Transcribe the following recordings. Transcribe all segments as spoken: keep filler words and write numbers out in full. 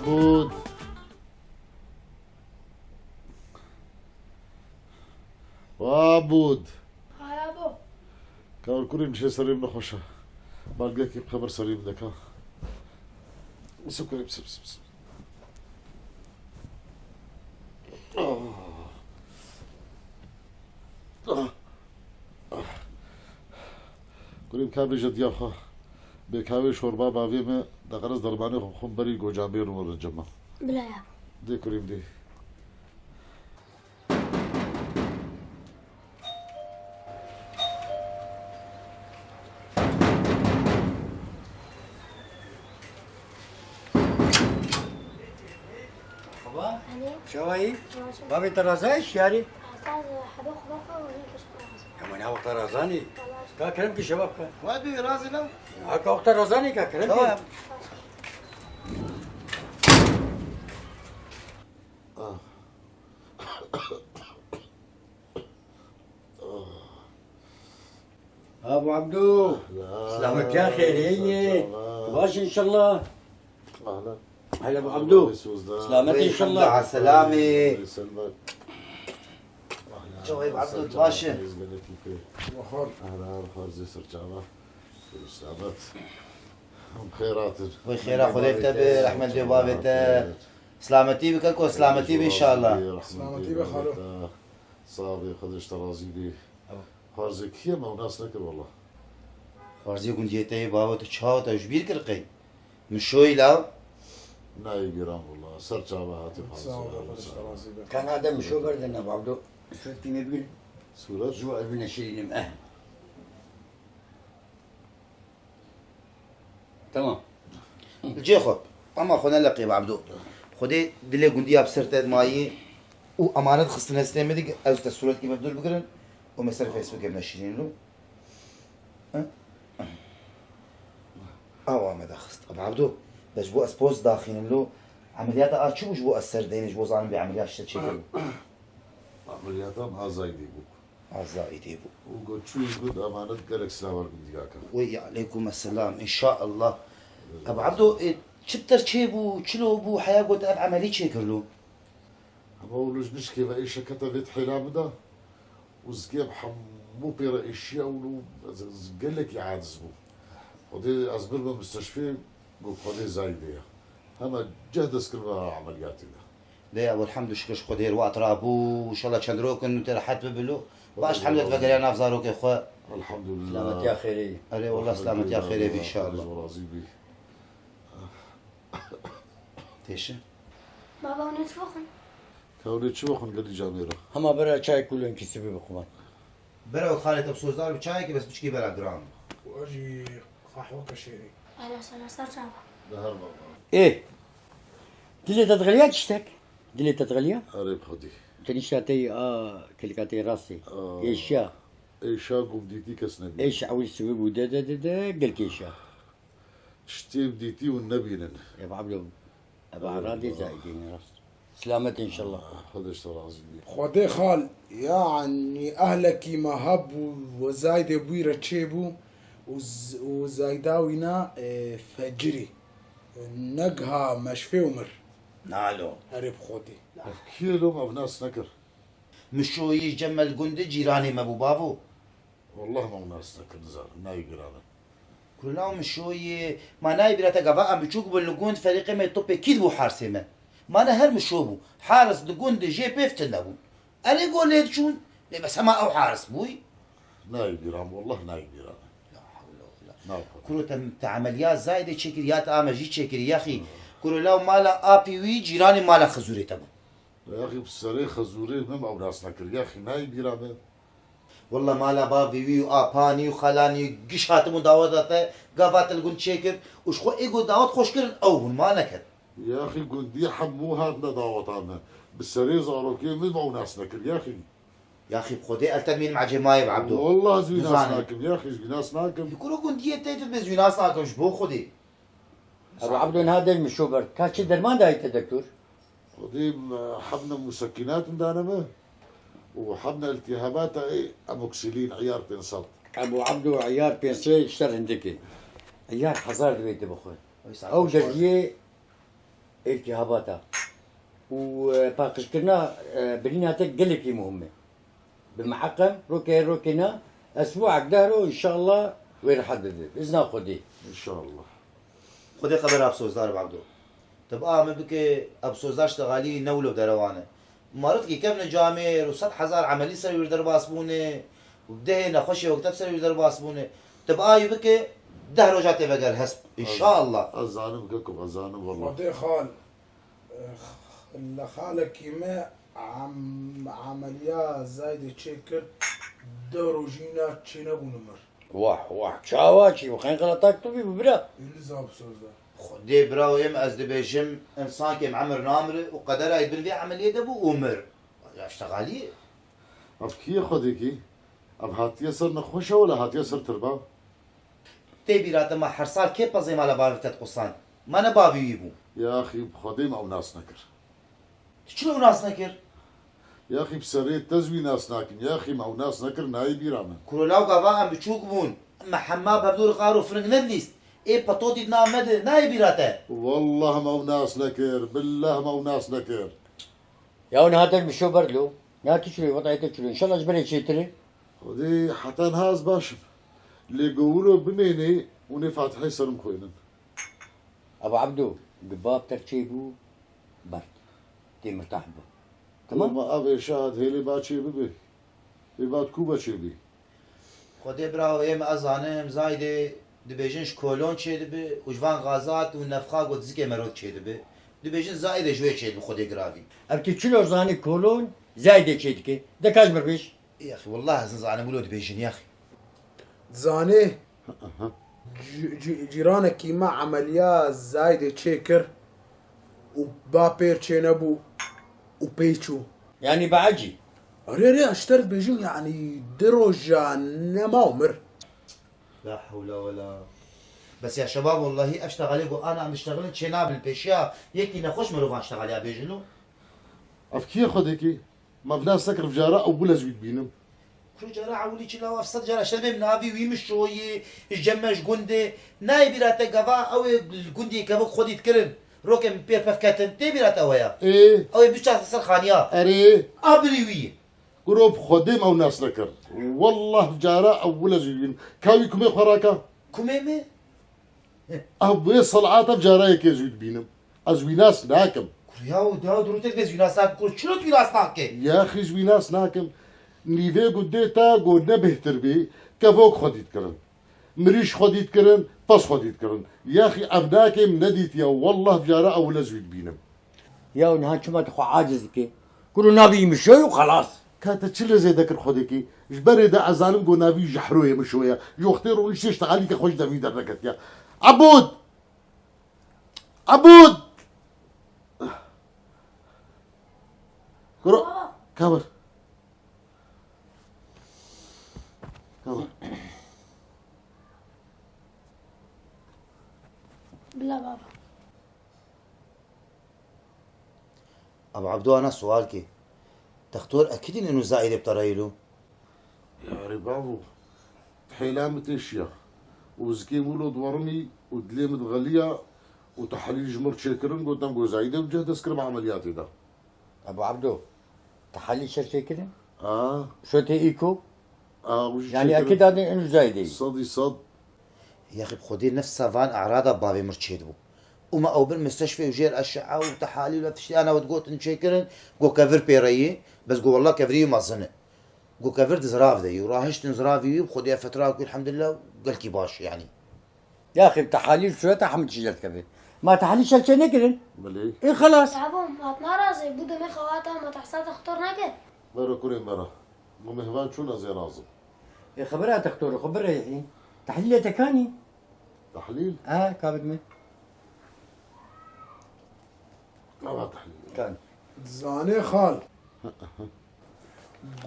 Mahmûd. Mahmûd. Haya bo. Kawir kurê min şê serê min nexweş e. Balgekî qebir serê min deka. Bisim kurê, bisim, bisim, bisim. Ah. Ah. Ah. Kurê min, ka bêje diya xwe. Bê kahvê şorba bavê me, de qeres dermanê xwe bixwim, berî gocamê rû rincim me. Bila ya. Dê kurê min dê. Merhaba. Alê. Çawayî? Çawa, çawa? Bavê te raza ye şiyarî? Raza, hebe xwe baka û yek iş raza. Ya, min ha wexta razanî. Ka kerem ki şeva bike. Wa bi razî ne? Ha, ka wexta razanî ka kerem ki. Tamam. Ah. Abu Abdû, selametiya xêrê ye. Baş inşallah. Ahlan. Hele Abu Abdû, selamet inşallah. Elhamdülillah, selamî. Çawayî Abdû, baş e. Ahlan, xarzê serçava. Selamet. Em xêratin. Wê xêra Xwedê te be, rehmet bê bavê te. Selametî bike ku selametî be inşallah. Selametî be xalo. Sax bî, Xwedê ji te razî bî. Xwarzê kî ye, me ew nas nekir wela. Xwarzê gundiyê te yê bavo, tu çawa te ji bîr kir qey? Mişoyî law? Nayê bîran wela. Ser çava hatî xwarzê. Sağ ol, Xwedê ji te razî be. Kanade mişo berdin ne bavdo. Suretî me bigir. Suret? Ji evine şirînim, eh. Tamam. Li cê xwe. Ama xwe neleqê be Abdo. Xwedê dilê gundiya bi ser te mayî û emanet xistine stê me dik, ez te sûretkî me bi dûr bigirin û me ser Facebookê me şirîn lo. Hı? Awa me daxist. Aba Abdo, bes bo ez poz daxînin lo. Emeliyata a çi bû ji bo ez ser deynin, ji bo zanim bê emeliyat ji te çêkiribû? Emeliyata me a Zaydê bû. A Zaydê bû. Û got, çûyî got, emanet gelek silav ber gundiyaka. Wey aleykum esselam, inşaallah. Ebe Abdo, e, çi bi te çêbû, çilo bû, heya got ev emelî çêkirlo? Hema wilo ji nişkê ve êşe kete vê hêla min de û zikê bi hemû pê re êşiya û ez, ez gelekî aciz bûm. Xwedê ez birme misteşfê, got Xwedê Zaydê ye. Hema ceh dest kirime emeliyatê de. Lê ew elhemdu şikir ji Xwedê re wat rabû, inşallah çend rok in û tê rehet bibe lo. Baş hemlet vegeriya nav zarokê xwe. Elhamdulillah. Selametiya xêrê. Erê, wallah, selametiya xêrê bî, inşallah. Xwedê razî bî. Têşe. Baba, hûn ê çi bixwin? Ka hûn ê çi bixwin gelî camêra? Hema bira çayê kûlên kîsibî bixwin. Bira û xalê te bi sozdar bi çayekê bes biçkî bera giran. Û ez jî qehweke şêrî. Hele sana ser çava. Bi her baba. Ê. Dilê te dixeliya tiştek? Dilê te dixeliya? Erê bi Xwedî. Tenişta te yî a kilika te yî rastî. Aa. Êşiya. Êşa ku dîtî kes nebî. Êşa ewil sibî bû de de de de gelkê êşa. Tiştê dîtî hûn nebînin. Ê, Abdû, eba radê Zaydê ne rast. Selamet inşallah. Xwedê ji te razî bî. Xwedê xal, yanî ehlekî me hebû, we Zaydê bûyî re çêbû û z-, û Zayda wîna, e, fecirî. Negiha meşfê û mir. Nalo. Erê bi Xwedê. Ev kî ye lo, me ev nas nekir. Mişoyî Cemel Gundi cîranê me bû, bavo. Wallah me nas nekir, nizanim, nayê bîra min. Kurê law Mişoyî, ma nayê bîra te gava em biçûk bûn li gund ferîqê me topê kî dibû harsê me. Ma ne her Mişo bû. Haris di gund de jê pêv tune bû. Erê go lê diçûn, lê bes hema ew haris bûy. Nayê bîra min, wallah nayê bîra min. La hewle wela. Nayê. Kuro te, te emeliya Zaydê çêkir ya te a me jî çêkir yaxî. Kuro law mala apî wî cîranê mala Xizûrê te bû. Yaxî bi serê Xizûrê min ew nas nekir. Yaxî nayê bîra min. Walla mala bavê wî û apanî û xalanî giş hatibûn daweta te, gava te li gund çêkir û ji xwe ê got dawet xweş kirin ew bûn, ma neket. Yaxî gundî hemû hatine daweta me. Bi serê zarokê min ew nas nekir, yaxî. Yaxî bi Xwedê el te mîn macê mayê bi Ebdo. Wallah ez wî nas nakim, yaxî ez wî nas nakim. Li kuro gundiyê te tu bê ez wî nas nakim ji bo Xwedê. Ebu Abdû niha deng min şo ber. Ka çi derman dayî te doktor? Xwedê, e, hebne musekînat min dane min û hebne iltîhabata ê amoxicillin, iyar pênc sed. Ebu Abdû iyar pênc sed ji te re hindikê. Iyar hezar divê tu bixwe. Ew dergiyê Êlkî habata. Û, e, paqijkirina, e, birîna te gelekî muhim e. Bi miheqem, rokê rokê na, esbûek dehro, înşallah wê rehet bibe. Bi izna Xwedê. İnşallah. Xwedê xebera bi sozdar be, Abdo. Te bi a min bike, ev sozdar ştexalî ne wilo derewan e. Marit kî kevne camêr û sed hezar emelî ser wî derbas bûne û dehê nexweşê wektev ser wî derbas bûne. Te bi ayî bike, deh roja tê veger hesp. Înşallah. Ez zanim keko, ez zanim wallah. Xwedê xal, eh, li xalekî me em-, emeliya Zaydê çêkir, deh rojîna çênebûne mir. Wah, wah, çawa çî? Xeyn xelatak tu bî, bira. Êlîza bi sozdar. Xwedê birawo êm ez dibêjim, însan kêm emir namire û qedera yê bin vê emeliyê de bû û mir. Ya ştexalî. Ev kî ye Xwedêkî? Ev hatiye ser nexweşa wela hatiye ser tirba? Tê bîra te ma her sal kê pezê mala bavê te diqusand? Ma ne bavê wî bû? Ya axî bi Xwedê me ew nas nekir. Tu çilo nas nekir? Yaxî bi serê te zî wî nas nakim. Yaxî me ew nas nekir, nayê bîra min. Kuro law gava em biçûk bûn. Me hema berdor qaro firing nedilîst. Ê peto dît na me de, nayê bîra te. Wallah me ew nas nekir. Billah me ew nas nekir. Ya niha der mişo berlo. Ya tu çilo, vatayê te çilo. Înşallah ji berê çêtir e. Xwedê heta niha ez baş im. Lê go wilo bimênê, hûn ê Fatihê ser min xwênin. Aba Ebdo, gi bab te çêbû, bert. Tê mirtah bû. Tamam? Ma ev êşa hêlê ba çê bibe. Ê ba ku be çê bî? Xwedê bira ê me ez zanim, Zaydê dibêjin ji kolon çêdibe û ji van gazat û nefxa got zikê merot çêdibe. Dibêjin Zaydê ji wê çêdibe Xwedê giravî. Ev tu çilo zanî kolon Zaydê çêdike? De ka ji mir bêj. Yaxî, wallah ez nizanim wilo dibêjin, yaxî. Zanê, Aha. cî-, cî-, cîranekî me emeliya Zaydê çêkir û ba pêr çênebû û pê çû. Yanî bi ecî? Erê, erê, ez ji te re dibêjim, yanî di roja nema û mir. La hewle wela. Bes ya şebab, wellahî ev ştegalê ku ana em diştexilin çê nabin pêşiya yekî nexweş mirovan ştegaliya bêjin û. Ev kî ye Xwedêkî? Ma vina sekir vcara ewil ez wî dibînim. Kuro cara ewilî çi lawa sed cara şer bêm navî wî mişoyî, ji cem me ji gundê. Nayê bîra te gava ew ê li gundê kevok xwedî dikirin. Rokê min pêr pev ketin. Tê bîra te ew ya? Ê. Ew ê biçe ser xaniya. Erê. A birî wî. Kuro bi Xwedê me ew nas nekir. Wallah cara ewil ez wî dibînim. Ka wî kumê xwe raka. Kumê me? Ev wê salata cara yekê ez wî dibînim. Ez wî nas nakim. Kur ya, ya durûtek de ez wî nas nakim. Kur çilo tu wî nas nake? Yaxî ez wî nas nakim. Nîvê gundê te go ne bêhtir bî, kevok xwedî dikirin. Mirîş xwedî dikirin, pes xwedî dikirin. Yaxî ev nake min nedîtiye. Wallah cara ewil ez wî dibînim. Ya niha çima tu xwe aciz dikî? Kuro navî mişo û xelas. Ka te çi lê zêde kir Xwedêkî? Ji berê de ez zanim go navî ji Hroyê mişo ye. Ji wextê roniştê ştegalîke xwe ji devî derneketiye. Ebûd! Ebûd! Kuro, Baba. Ka vir. Ka vir. Bila baba. Aba Ebdo ana sual kê. Textor ekîdî nîno Zaîdê bi te re yê lo? Yarê bavo, hêla min têşiya û zikê min wilo diwerimî û dilê min dixeliya û tehlîl ji min re çêkirin, gotin go Zaîdê bi cih dest kiribe emeliyatê de. Aba Ebdo, tehlîl şer çêkirin? A. Şo tê îko? A, û jî Yanî çêkirin. Ekîd dadin û Zaîdê. Sedî sed. Yaxî bi Xwedê nefsa van e'rada bavê mir çêdibû. Û me ew bin misteşfê û jêr eşea û tehalîl ve tiştê ana wet gotin çêkirin, go kevir pê re yê, bes go wella kevirî wî mezin e. Go kevir di zirav de yê û rahiştin ziravî wî, bi Xwedê ev fetra ku elhamdulillah gelkî baş e yanî. Yaxî tehalîl sureta hemd ji dest keve. Ma tehalîl şer çê nekirin? Belê. Ê xelas. Babo, ma tu narazî, bu demê xewata ma tehsa textor nake? Bero kurê me re. Min mêvan çûn ez ê razim. Ê xebera textor, xwe bireyhî. Tehlîlê te kanî? Tehlîl? Ha, ka bidime. Ava tehlîl. Kan. Zanê xal.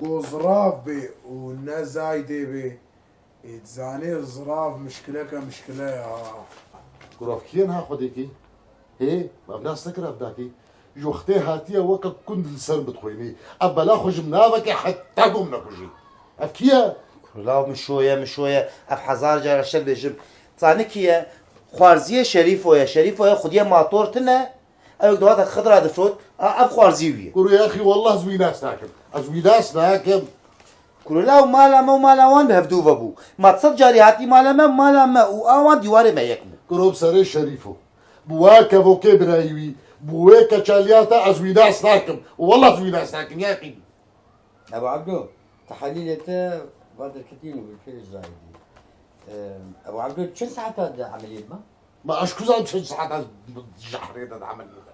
Go zirav bê û ne Zaydê bê. Ê zanê zirav mişkileke mişkile ya. Kurav kî ye niha Xwedêkî? Hê, ev nas nekir ev dakî. Ji wextê hatiye weke kund li ser min dixwînî. Ev bela xwe ji min naveke heta ku min nekujî. Ev kî ye? Kulav min şoye, min şoye. Ev hezar cara şer bêjim. Zanî kî ye? Xwarziyê Şerîfo ye. Şerîfo ye, xwediyê mator tune. Ew dewata Xidra difrot, a, ev xwarzî wî ye. Kuro yaxî, wallah ez wî nas nakim. Ez wî nas nakim. Kuro law mala me û mala wan bi hevdû ve bû. Ma sed carî hatî mala me, mala me û a wan dîwarê me yek bû. Kuro bi serê şerîf o. Bi wa kevokê birayî wî, bi wê keçaliya te ez wî nas nakim. Wallah ez wî nas nakim, yaxî. Ebu Abdo, tehelîlê te va derketî û pêş zayîdî. Ebu Abdo, çend saeta di emeliyê de ma? Ma ez ku zanim çend saeta di jehrê de, di emeliyê de.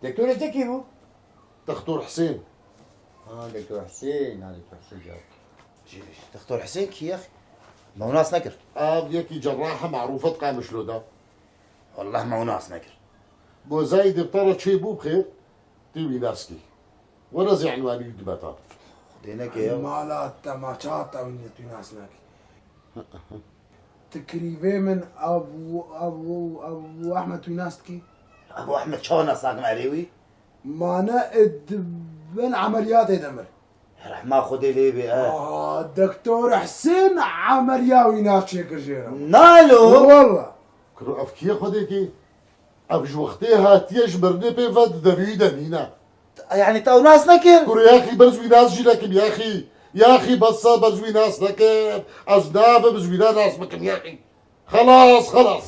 Doktorê te kî bû? Doktor Husên. Ha, Doktor Husên, ha, Doktor Husên cevap. Doktor Husên kî ye? Me nas nekir. Ev yekî cerrah e, merûf e di Qamişlo de. Wallah me nas nekir. Bo zayîdê bi te re çêbû bi xêr. Tu wî nas kî. Were zî enwanî wî dibeta. Xwedê neke ya. Mala te ma çawa te wî nas nakî? Tu kirîvê min Abu, Abu, Abu Ahmed wî nas dikî? Abu Ahmed çawa nas nakim erê wî? Mane ê di bin emeliyatê de mir. Rehma Xwedê lê bê, e. Aa, Doktor Husên emeliya wî nas çêkir jê re. Nalo. Wallah. Kuro ev kî ye Xwedê kî? Ev ji wextê hatiye ji mirinê pê ve di derûyî de nîne. Yanî te ew nas nekir? Kuro yaxî berz wî nas jî nekim yaxî. Yaxî bes e, berz wî nas nekim. Ez navim ji wî re nas bikim yaxî. Xelas, xelas.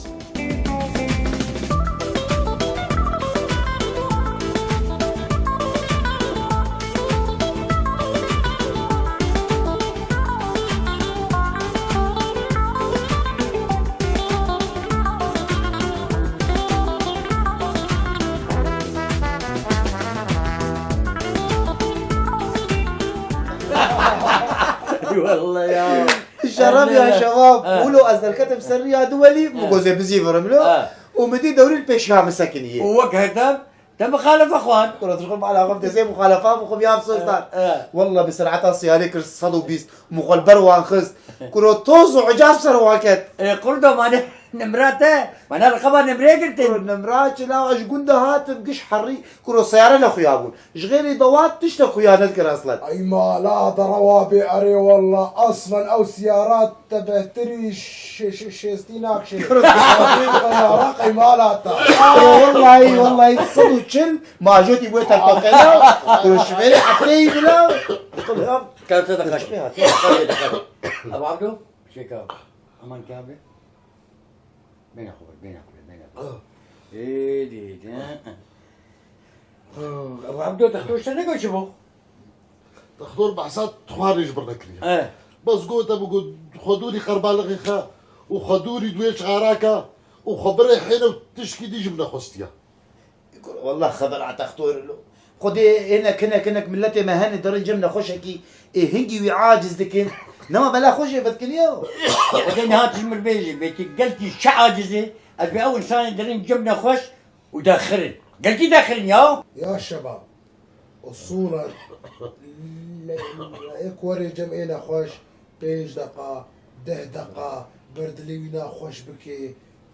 Wallah ya. Şeref ya şebab. Ha. Wilo ez derketim ser riya du welî, ha, min gozê bizîvirim lo. Ha. Û min dî dewrî li pêşiya min sekiniyê. Û wek heta Te muxalefe xwar. Kuro dixwim ala xwe dizê muxalefa bixwim ya Sultan. Eh, eh. Wallah bi ser'eta siyarê kir sed û bîst, muxal ber wan xist. Kuro toz û ucab ser wan ket. Ê, qurdo, mane nimra te, mane riqeba nimrê girtin. Kuro nimra çila, ez ji gund de hatim, giş herî. Kuro seyare ne xuya bûn. Ji xêrê dewat tişt ne xuya nedikir eslen. Ay mala derewa bê erê wallah, eslen ew siyarat Te behtirî şê-, şê-, şêstî nakşê. Qeyara qeymala te. Wallahî, wallahî, sed û çil majotî bûye terpaqena. Kuro şivêrê hefteyî bila. Kevte de kaç. Ebu Abdo, şêka. Aman kabe. Bêne xwe, bêne xwe, bêne xwe. Ê, dê, dê. Ebu Abdo, dextor te negot çi bû? Dextor behsa xwarê ji bir nekiriye. Eh. Bes got, ebu got, xwe dûrî qerbalixê xe û xwe dûrî duê çixaraka û xwe birê hêne û tişkî dî ji min nexwestiye. Wallah xebera dextor lo. Xwedê hinek, hinek, hinek miletê me hene derin cem nexweşekî ê hingî wî aciz dikin. Nema bela xwe jê vedikin ya. Xwedê niha tu ji min bêjî, bêtî gelkî çi aciz e, ez bi ew insanê derin cem nexweş û dexirin. Gelkî dexirin ya. Ya şebab. Usulen, le-, le-, ê ku werê cem ê nexweş, pênc deqa, deh deqa, ber dilê wî naxweş bikê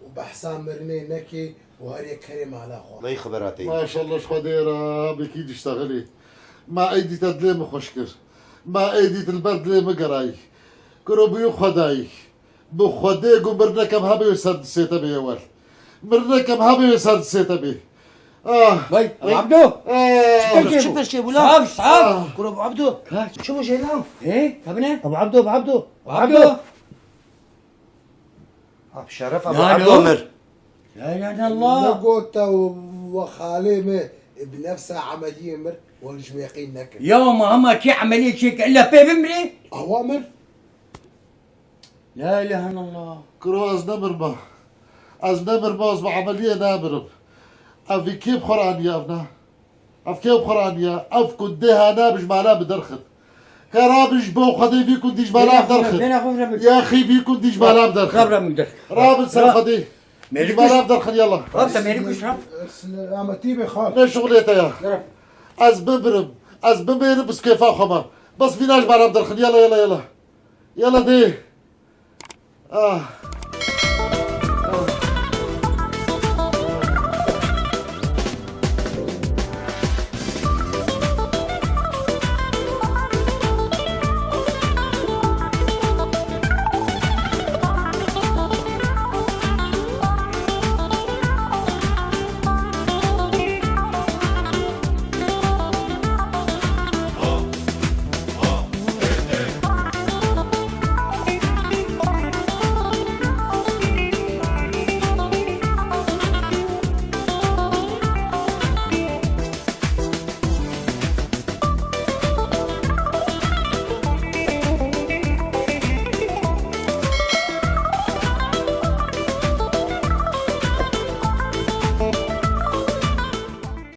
û behsa mirinê nekê û her yek kerê mala xwe. Vey xebera te yî. Maşallah ji Xwedê re bikî diştexilî. Ma ey dî te dilê min xweş kir. Ma ey dî tu li ber dilê min gerayî. Kuro bûyî Xwedayî. Bi Xwedê ku mir nekem hebê wê ser disê te bê ewel. Mir nekem hebê wê ser disê te bê. Ah. Vay, Vay. Abdo. Eh. Çi pêşê bû? Çi pêşê bû la? Sax, sax. Ah. Kuro Abdo. Kaç. Çi bû jê la? He, kabine? Abu Abdo, Abu Abdo. Abdo. Ab şeref, Abu Abdo mir. La ilahe illallah. Ne gote we xalê me bi nefsa emeliyê mir, we ji me yaqîn nekir. Ya ma hema kê emeliyê çêke, illa pê bimrê? Awa mir. La ilahe illallah. Kuro ez nemirma. Ez nemirma, ez bi emeliyê namirim. Ev kê bi xwe re aniye ev ne? Ev kê bi xwe re aniye? Ev ku dê hane bi ji mala bi derxin. Xera bi ji bo Xwedê vî kundî ji mala bi derxin. Bêne xwe bire min. Yaxî vî kundî ji mala bi derxin. Rabire min derxin. Rabin ser Xwedê. Ji mala bi derxin yala. Rab te mêrik kuş rab. Selametî be xal. Ne şuxulê te ya. Ez bimirim. Ez bimêrim bi kêfa xwe me. Bes vîna ji mala bi derxin. Yala, yala, yala. Yala dê. Ah.